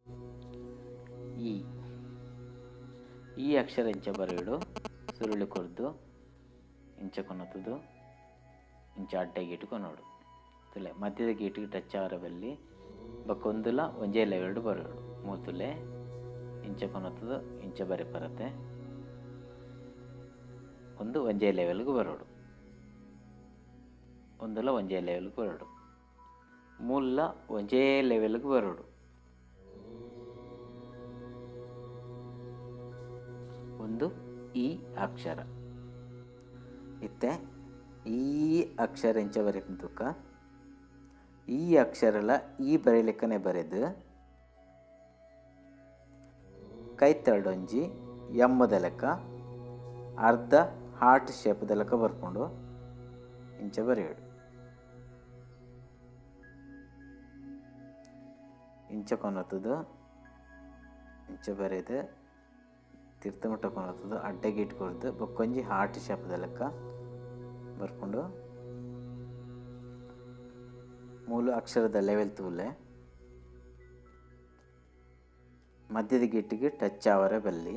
ಈ ಈ ಅಕ್ಷರ ಇಂಚ ಬರೆಯೊಡು ಸುರುಳಿ ಕೊರ್ದು ಇಂಚ ಕೊನತುದು ಇಂಚ ಅಡ್ಡ ಗೀಟ್ ಕೊನೊಡು. ತೂಲೆ ಮಧ್ಯದ ಗೀಟಿಗೆ ಟಚ್ ಆವರೆ ಬಲ್ಲಿ ಬೊಕ ಉಂದುಲ ಒಂಜೇ ಲೆವೆಲ್ಡ್ ಬರೆಯೊಡು ಮೂಲು ತೂಲೆ ಇಂಚ ಕೊನತುದು ಇಂಚ ಬರೆಪರತೆ ಉಂದು ಒಂಜೇ ಲೆವೆಲ್ಗ್ ಬರೋಡು ಉಂದುಲ ಒಂಜೇ ಲೆವೆಲ್ಗ್ ಬರೋಡು ಮೂಲ ಒಂಜೇ ಲೆವೆಲ್ಗ್ ಬರೋಡು. ಒಂದು ಈ ಅಕ್ಷರ ಇತ್ತೆ ಈ ಅಕ್ಷರ ಇಂಚ ಬರೆಪುನ ತುಕ ಈ ಅಕ್ಷರಲ ಈ ಬರೆಲೆಕ್ಕನೆ ಬರೆದು ಕೈತಲ್ಡೊಂಜಿ ಎಮ್ಮದ ಲೆಕ್ಕ ಅರ್ಧ ಹಾರ್ಟ್ ಶೇಪ್ದ ಲೆಕ್ಕ ಬರ್ಪುಂಡು ಇಂಚ ಬರೆಯೋಡು. ಇಂಚ ಕೊನತುದು ಇಂಚ ಬರೆದು ತಿರ್ತ ಮುಟ್ಟ ಕೊನತುದು ಅಡ್ಡಗೀಟ್ ಕೊರ್ದು ಬೊಕ್ಕೊಂಜಿ ಹಾರ್ಟ್ ಶೇಪ್ದ ಲೆಕ್ಕ ಬರ್ಪುಂಡು. ಮೂಲು ಅಕ್ಷರದ ಲೆವೆಲ್ ತೂಲೆ ಮಧ್ಯದ ಗೀಟಿಗೆ ಟಚ್ ಆವರೆ ಬಲ್ಲಿ.